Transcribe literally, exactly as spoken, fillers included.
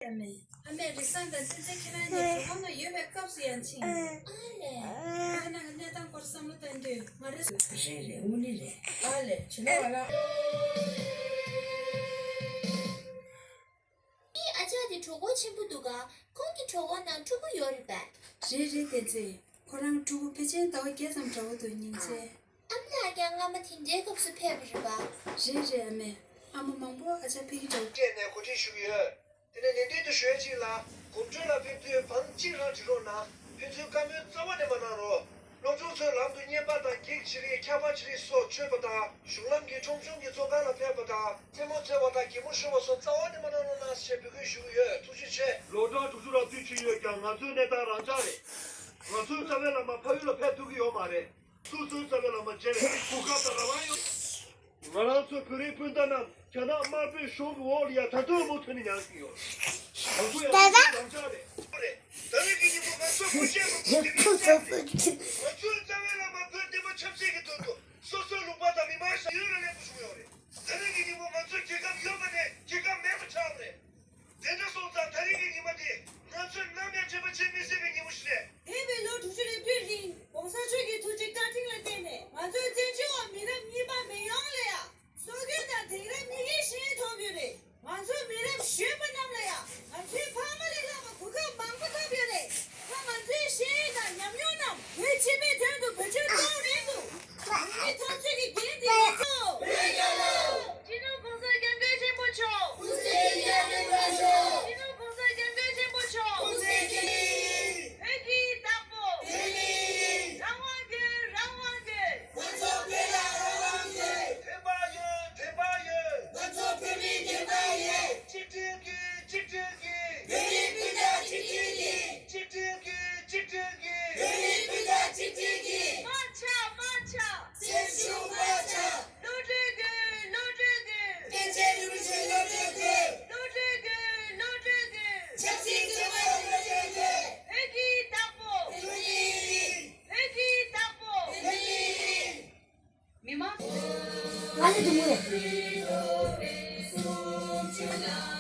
ཨ་མས། ཨ་མས། རི་སང་དང་ཙི་ཙི་ཁྱེད་རང་གཉིས་གྲོད་ཁོག་ནང་ཡོད་པའི་སྐབས་སུ་ཡང་ཕྱིན། ཨ་ལས། ཁྱེད་རང་གི་གནས་སྟངས་སྐོར་བསམ་བློ་བཏང་དུས་ང་རེ། རེད་རེད། དངོས་གནས་རེད། ཨ་ལས། བྱིན་རླབས་པ་ལགས། ངའི་ཨ་ཅག་དེ་གྲོད་ཁོག་ཆེན་པོ་འདུག་ག་ཁོང་གི་གྲོད་ཁོག་ནང་ཕྲུ་གུ་ཡོད་རེད་པས། རེད་རེད། བསྟན་འཛིན། ཁོ་རང་ཕྲུ་གུ་ཕལ་ཆེར་ཟླ་བ་བརྒྱད་ཙམ་འདྲ་བོ་འདུག་སྙིང་རྗེ། ཨ་མ་ལགས་ཀྱང་སྔ་མ་དེ་འདྲའི་སྐབས་སུ་ཕེབས་པ་རེད་པ། རེད་རེད། ཨ་མས། ཨ་མ་མང་པོ་ཨ་ཅག་ཕ་གི་འདྲ་བོ། སྤྲད་ནས་གོ་སྒྲིག་ཞུ་གི་ཡོད། དེ་ནས་ནན་ཏན་དུ་ཞུ་ཡ་གཅིག་ལ། གོམ་བགྲོད་ལ་ཕེབས་དུས་བང་གཅིག་རང་སྒྲིག་རོགས་གནང་། ཕན་ཚུན་བཀའ་མོལ་རྩ་བ་ནས་མ་གནང་རོགས། སློབ་ཆུང་ཚོའི་ལམ་དུ་བསྙེན་པ་དང་བགེགས་བྱེད་རིགས་འཁྱགས་པ་བྱེད་རིགས་སོགས་མཆོད་པ་དང་། གཞུང་ལམ་གྱི་ཁྲོམ་གཞུང་གི་ཚོགས་ཁང་ལ་ཕེབས་པ་དང་། རྩེད་མོ་རྩེ་བ་དང་གད་མོ་ཤོར་བ་སོགས་རྩ་བ་ནས་མ་གནང་རོགས་གནང་ཞེས་འབོད་སྐུལ་ཞུ་གི་ཡོད། ཐུགས་རྗེ་ཆེ། ལོ་གྲངས་དྲུག་ཅུ་ར་བདུན་ཕྱིན་ཡོད་ཀྱང་ང་ཚོའི་གནས་སྟངས་རང་འཇགས་རེད། ང་ཚོའི་རྩ་བའི་བླ་མ་ཕ་ཡུལ་ལ་ཕེབས་ཐུབ་ཀྱི་ཡོད་མ་རེད། སོ་སོའི་རྩ་བའི་བླ་མ་མཇལ་བའི་གོ་སྐབས་དང་རང་དབང་ཡོད། ང་རང་ཚོའི་བོད་རིགས་སྤུན་ཟླ་རྣམས་རྒྱ་ནག་དམར་པོའི་གཞུང་གི་འོག་ལ་ཡ་ད་དུང་མུ་མཐུད་ནས་མྱངས་བཞིན་ཡོད། ང་ཚོ་ཡང་མི་ཚེ་རང་འཇགས་རེད། ད་རེས་ཀྱི་ཉིན་མོ་ང་ཚོས་གུས་ཞབས་དང་གུས་འདུད་ཀྱི་ཚབ་ཏུ། ང་ཚོའི་རྩ་བའི་བླ་མ་བོད་བསྟན་པ་ཆབ་སྲིད་ཀྱི་དོན་དུ་སོ་སོའི་ལུང་པ་དང་མི་མང་ཞིག་ཡུལ་ལ་སླེབས་དགོས་བྱུང་ཡོད་རེད། ད་རེས་ཀྱི་ཉིན་མོ་ང་ཚོའི་རྒྱལ་ཁབ་ཡོད་པ་ནས་རྒྱལ་ཁབ་མེད་པ་ཆགས་པ་རེད། དེ་འདྲ་སོང་ཙང་ད་རེས་ཀྱི་ཉི་མ་འདི་ང་ཚོས་ནམ་ཡང་དྲན་པ་བརྗེད་མི་སྲིད་པའི་ཉིན་མོ་ཞིག་རེད། འདས་པའི་ལོ་དྲུག་ཅུ་རེ་བདུན་རིང་༸གོང་ས་མཆོག་གི་ཐུགས་རྗེ་བཀའ་དྲིན་ལ་བརྟེན་ནས་ང་ཚོའི་བཙན་བྱོལ་བ་མི་རབས་གཉིས་པ་མི་ཡོངས་ལ་ཡང་སྲོལ་རྒྱུན་དང་དེང་རབས་གཉིས་ཀའི་ཤེས་ཡོན་ཐོབ་ཡོད་རེད། ང་ཚོའི་མི་རབས་གཞོན་པ་རྣམས་ལ་ཡང་ང་ཚོའི་ཕ་མ་ལས་ལྷག་པའི་གོ་སྐབས་མང་པོ་ཐོབ་ཡོད་རེད། ད་ང་ཚོའི་ཤེས་ཡོན་དང་ཉམས་མྱོང་རྣམས་བོད་སྤྱི་པའི་དོན་དུ་བེད་སྤྱོད་གཏོང་རན་འདུག་ཡོང་མི་ཐོབ་ཚུལ་གྱི་འགན་འདི་ང་ཚོ། སྤྱི་ནོར་༸གོང་ས་༸སྐྱབས་མགོན་ཆེན་པོ་མཆོག་སྤྱི་ནོར་༸གོང་ས་༸སྐྱབས་མགོན་ཆེན་པོ་མཆོག་བོད་ཀྱི་བདག་པོ། རང་དབང་དགོས། རང་དབང་དགོས། ང་ཚོ་བོད་ལ་རང་དབང་དགོས། བདེན་པ་ཡོད། བདེན་པ་ཡོད། ང་ཚོ་བོད་མིའི་བདེན་པ་ཡོད། གཅིག་སྒྲིལ་དགོས། གཅིག་སྒྲིལ་དགོས། བོད་རིགས་སྤུན་ཟླ་གཅིག་སྒྲིལ་དགོས། གཅིག་སྒྲིལ་དགོས། གཅིག་སྒྲིལ་དགོས། བོད་རིགས་སྤུན་ཟླ་གཅིག་སྒྲིལ་དགོས། དམར་ཆག་དམར་ཆག་སེམས་ཤུགས་དམར་ཆག་བློ་གྲོས་དགོས། བློ་གྲོས་དགོས། བསྟན་འཛིན་རིན་པོ་ཆེ་བློ་གྲོས་དགོས། བློ་གྲོས་དགོས། བློ་གྲོས་དགོས། ཆབ་སྲིད་བཙོན་པ་བློ་གྲོས་དགོས། བོད་ཀྱི་བདག་པོ། བོད་ཀྱི་བོད་ཀྱི་བདག་པོ། བོད་ཀྱི་མི་མང་། ང་ལ་དུ་མོ་རེད།